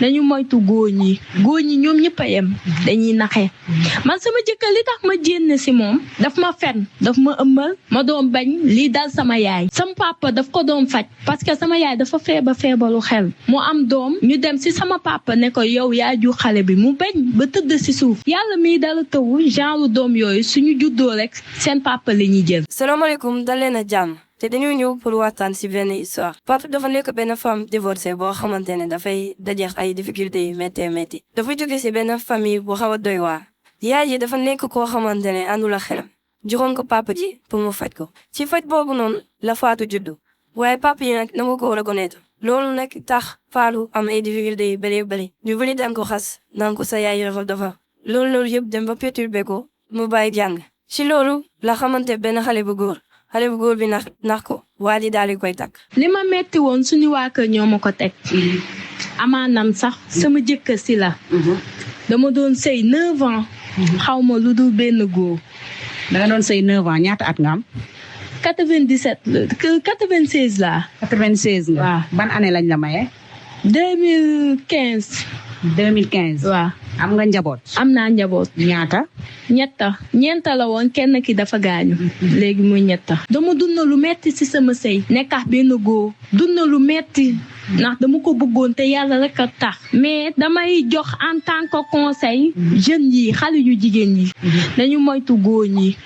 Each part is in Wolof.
nañu moytu góor ñi ñoom ñëpp a yem dañuy naxe man sama jëkkër li tax ma jénn si moom daf ma fen daf ma ëmbal ma doon bañ lii dal sama yaay sama papa daf ko doon faj parce que sama yaay dafa feebaru xel mu am doom ñu dem si sama papa ne ko yow yaa ju xale bi mu bañ ba tëdd si suuf yàlla miy dala tëwu genre doom yooyu suñu juddoo rek seen papa la ñuy jël. salaamaaleykum dal leen a jàmm te dañoo ñëw pour waxtaan si benn histoire papa dafa nekk benn femme divorcée boo xamante ne dafay dajeex ay difficultés yu métti dafa jóge si benn famille bu xaw a doy waar yaay ji dafa nekk koo xamante ne àndul ak xelam joxoon ko papa ji pour mu faj ko ci faj boobu noonu la faatu juddu waaye papa yi nag nangu ko reconnaître loolu nag tax faatu am ay difficultés yu bëri ñu bëri dem ko xas naan ko sa yaay dafa dafa loolu yëpp dem ba perturbé ko mu bàyyi jàng ci loolu la xamante benn xale bu góor bi nax ko waa ji daal di koy takk. li ma metti woon suñu waa kër ñoo ma ko teg amaanam sax sama jëkkër si la dama doon sëy 9 ans xaw ma lu dul benn góor. da nga doon sëy 9 ans ñaata at nga am. 97 96 laa. 96 nga. waaw ban année lañ la maye. 2015. 2015. waaw. am nga njaboot. am naa njaboot. ñaata. ñeenta la woon kenn ki dafa gaañu. léegi muy ñetta. dama dund lu metti ci sama sëy. nekkax benn góor. dund lu metti ndax dama ko bëggoon te yàlla rek a tax. mais damay jox en tant que conseil. jeunes yi xale yu jigéen yi. dañu moytu góor ñi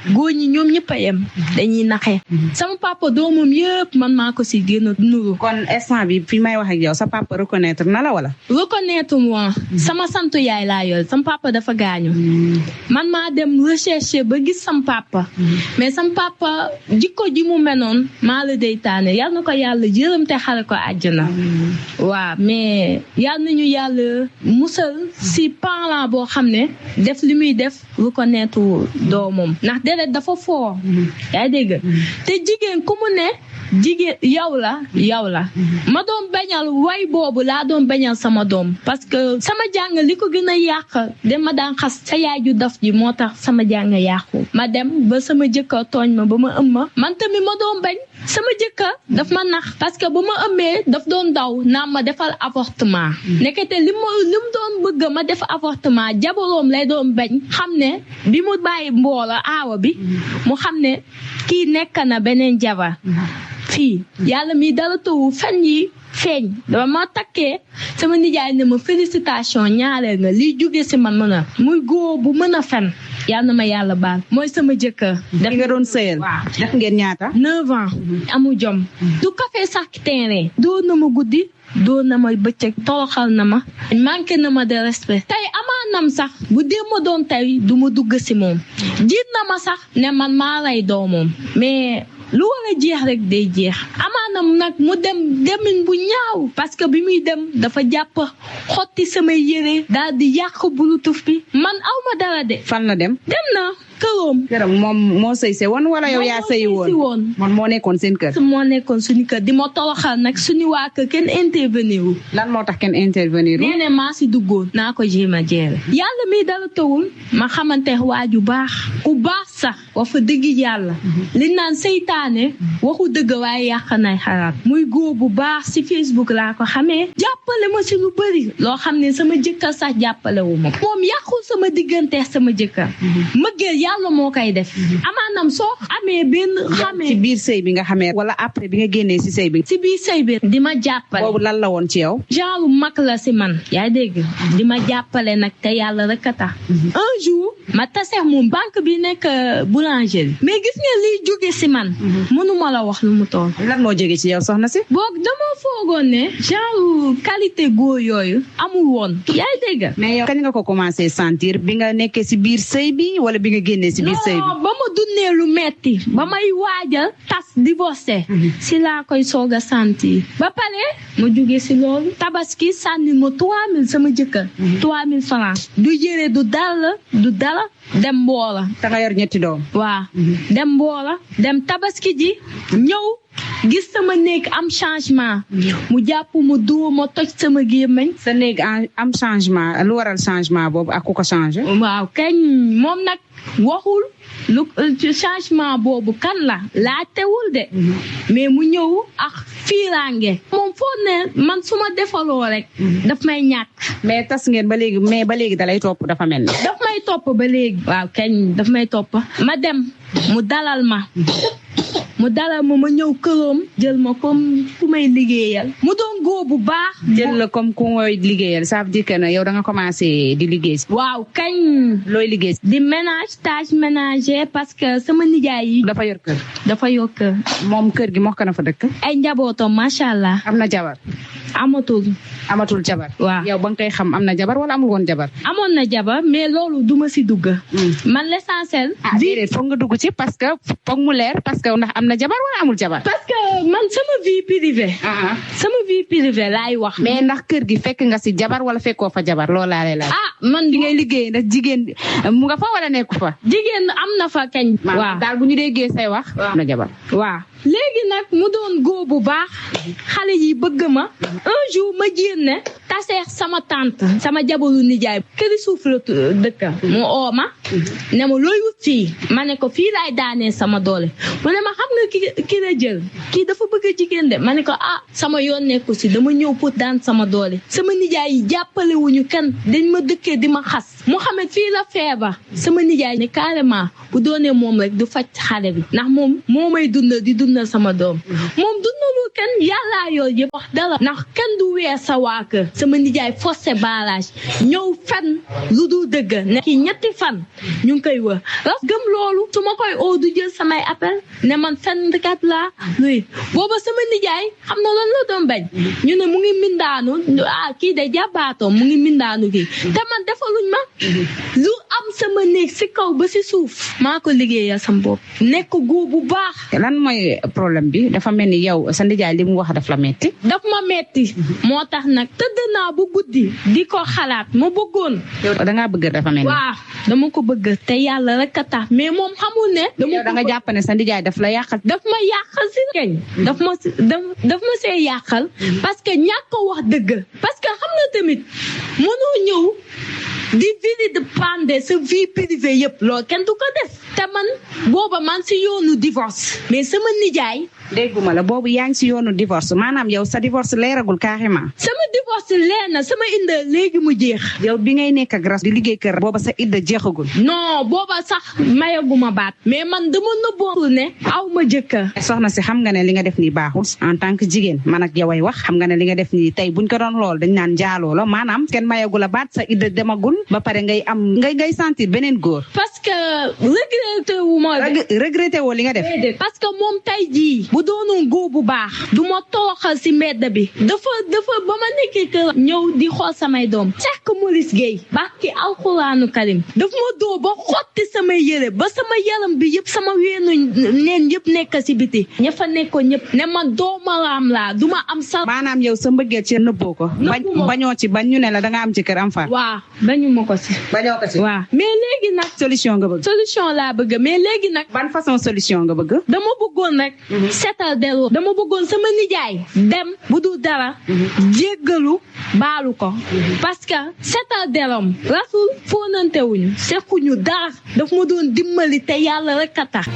ñoom ñëpp a yem. dañuy naxe. sama papa doomam yëpp man maa ko ci génn nuru. kon instant bi fi may wax ak yow sa papa reconnaître na la wala. reconnaître moi sama santu yaay laa yor sama papa dafa gaañu. man maa dem rechercher ba gis sama papa. mais sama papa jikko ji mu menoon maa la day taane yal na ko yàlla jërëm te xale ko àjjana. waaw mais yal nañu yàlla musal si parent boo xam ne def li muy def reconnaître doomam ndax déedéet dafa fort. yaa dégg te jigéen ku mu ne jigéen yow la ma doon bañal way boobu laa doon bañal sama doom parce que sama jàng li ko gën a yàq dama daan xas sa yaay ju daf ji moo tax sama jàng yàqu ma dem ba sama jëkkër tooñ ma ba ma ëmma man tamit ma doon bañ sama jëkkër daf ma nax parce que ba ma ëmmee daf doon daw naa ma defal avortement nekkete li mu doon bëgg ma def avortement jabaroom lay doon bañ xam ne bi mu bàyyi mboola aawa bi mu xam ne kii nekk na beneen jabar fii yàlla mi dara tawu fen yi feeñ dama ma takkee sama nijaay ne ma félicitation ñaareel nga liy jóge si man mën a muy góor bu mën a fen yàlla na ma yàlla baal mooy sama jëkkër. def nga doon sëyal. def ngeen ñaata. 9 ans. amu jom. du café sax terrain. doo na ma guddi. doo na ma bëccëg toroxal na ma. manqué na ma de respect. tey amaanam sax bu dee ma doon tey du ma dugg si moom. jiit na ma sax ne man maa lay doomam mais. lu war a jeex rek day jeex amaanam nag mu demin bu ñaaw parce que bi muy dem dafa jàpp xotti samay yére daal di yàq bulutuf bi man aw ma dara de. fan la dem na këram moom moo sëy se woon wala yow yaa sëy woon moom moo nekkoon seen kër. moo nekkoon suñu kër di ma toroxal nag suñu waa kër kenn intervenir wu. lan moo tax kenn intervenir wu. nee na maa si duggoon naa ko jéem a jeere yàlla mi dara tawul ma xamante waaju baax ku baax sax wa fa dëgg yàlla li naan seytaane waxu dëgg waaye yàq nay xalaat muy góor bu baax si Facebook laa ko xamee jàppale ma si lu bëri loo xam ne sama jëkkër sax jàppale wu ma moom yàqul sama diggante sama jëkkër mëggeel yàlla moo koy def amaanam soo amee benn xamee ci biir sëy bi nga xamee wala après bi nga génnee si sëy bi. si biir sëy bi di ma jàppale boobu lan la woon ci yow. genre mag la si man yaa dégg di ma jàppale nag te yàlla rek a tax un jour ma taseex moom banque bi nekk boulangerie mais gis nga liy jóge si man mënuma la wax lu mu toll. lan moo jóge ci yow soxna si. boog dama foogoon ne genre qualité góor yooyu amul woon yaa dégg. mais yow kañ nga ko commencé sentir bi nga nekkee si biir sëy bi wala bi nga génnee si biir sëy bi. ba ma dundee lu metti ba may waajal tas divorcé si laa koy soog a sentir ba pare ma jóge si loolu tabaski sànni ma 3000 sama jëkkër 3000 francs du yére du dara dem mboola te nga yor ñetti doom. waaw dem mboola dem tabaski ji ñëw gis sama néeg am changement mu jàpp mu dóor ma toj sama gémmiñ. sa néeg am changement lu waral changement boobu ak ku ko changé. waaw kañ moom nag waxul lu changement boobu kan la laajtewul de mais mu ñëw ak fiiraange moom foo ne man su ma defaloo rek daf may ñàkk. mais tas ngeen ba léegi mais ba léegi dalay topp dafa mel ni. daf may topp ba léegi. waaw kañ daf may topp ma dem mu dalal ma ma ñëw këram jël ma comme ku may liggéeyal mu doon góor bu baax. jël la comme ku may liggéeyal ça veut dire que yow da nga commencé di liggéey. waaw kañ. looy liggéey. di ménage tâche ménagère parce que sama nijaay yi. dafa yor kër. dafa yor kër. moom kër gi moo ko na fa dëkk. ay njabootam macha allah. am na jabar. amatul jabar. waaw yow ba nga koy xam am na jabar wala amul woon jabar. amoon na jabar mais loolu duma si dugg. man l'essentiel. déedéet foog nga dugg ci parce que foog mu leer parce que ndax am na jabar wala amul jabar. parce que man sama vie privée. sama vie privée laay wax. mais ndax kër gi fekk nga si jabar wala fekkoo fa jabar loolu laa lay laaj. man di ngay liggéey ndax jigéen mu nga fa wala nekku fa. jigéen am na fa kañ. waaw daal bu ñu déggee say wax. am na jabar. waaw léegi nag mu doon góor bu baax xale yi bëgg ma un jour ma jénne taseex sama tante sama jabaru nijaay këri suuf la dëkk mu oo ma ne ma looy wut fii ma ne ko fii laay daanee sama doole mu ne ma xam nga ki la jël kii dafa bëgg a jigéen de ma ne ko sama yoon nekku si dama ñëw pour daan sama doole sama nijaay yi jàppale wuñu kenn dañ ma dëkkee di ma xas Mouhamed fii la feebar sama nijaay ne carrément bu doonee moom rek du faj xale bi ndax moom moo may dundal di dundal sama doom moom dundalul kenn yàllaa yooyu yëpp wax dara ndax kenn du weer sa waa kër sama nijaay forcé barrage ñëw fen lu dul dëgg ne ki ñetti fan ñu ngi koy wër ras gëm loolu su ma koy oo du jël samay appel ne man fen kat laa luy booba sama nijaay xam na lan la doon bañ ñu ne mu ngi mindaanu kii de jàbbaatoom mu ngi mindaanu kii te man defaluñ ma lu am sama néeg si kaw ba si suuf maa ko liggéeyal sama bopp nekk góor bu baax. lan mooy problème bi dafa mel ni yow sa nijaay li mu wax daf la metti. daf ma metti moo tax nag tëdd naa bu guddi di ko xalaat ma bëggoon. yow da ngaa bëgg dafa mel ni. waaw dama ko bëgg te yàlla rek a tax mais moom xamul ne. yow da nga jàpp ne sa nijaay daf la yàqal. daf ma yàqal si keñ. daf ma see yàqal parce que ñàkk ko wax dëgg parce que xam na tamit mënoo ñëw. di vilipender sa vie privée yëpp loolu kenn du ko def te man booba man si yoonu divorce mais sama nijaay. dégguma la boobu yaa ngi si yoonu divorce maanaam yow sa divorce leeragul carrément. sama divorce leer na sama idda léegi mu jeex. yow bi ngay nekk ak ras di liggéey kër booba sa idda jeexagul. non booba sax mayaguma baat. mais man dama nëbboon ne aw ma jëkkër. soxna si xam nga ne li nga def nii baaxul en tant que jigéen man ak yow ay wax xam nga ne li nga def nii tey buñ ko doon lool dañ naan njaaloo la maanaam kenn mayagul a baat sa idda demagul ba pare ngay sentir beneen góor. parce que regretté wu ma. regretté woo li nga def. parce que moom tey jii bu doonoon góor bu baax du ma tooxal si mbedd bi dafa ba ma nekkee kër ñëw di xool samay doom Cheikh Maurice Gueye barki alxuraanu karim daf ma doo ba xotti samay yére ba sama yaram bi yëpp sama weenu neen yëpp nekk si biti ña fa nekkoon ñëpp ne man doomaraam laa du ma am sax. maanaam yow sa mbëggeel ci nëbboo ko. bañoo ci bañ ñu ne la da nga am ci kër am fa. waaw bañu ma ko si. bañoo ko si. waaw mais léegi nag. solution nga bëgg. solution laa bëgg mais léegi nag. ban façon solution nga bëgg. dama bëggoon rek. seetal delloo. dama bëggoon sama nijaay. dem bu dul dara. jéggalu baalu ko. parce que seetal derom rasul fóonantewuñu sekkuñu dara daf ma doon dimbali te yàlla rek a tax.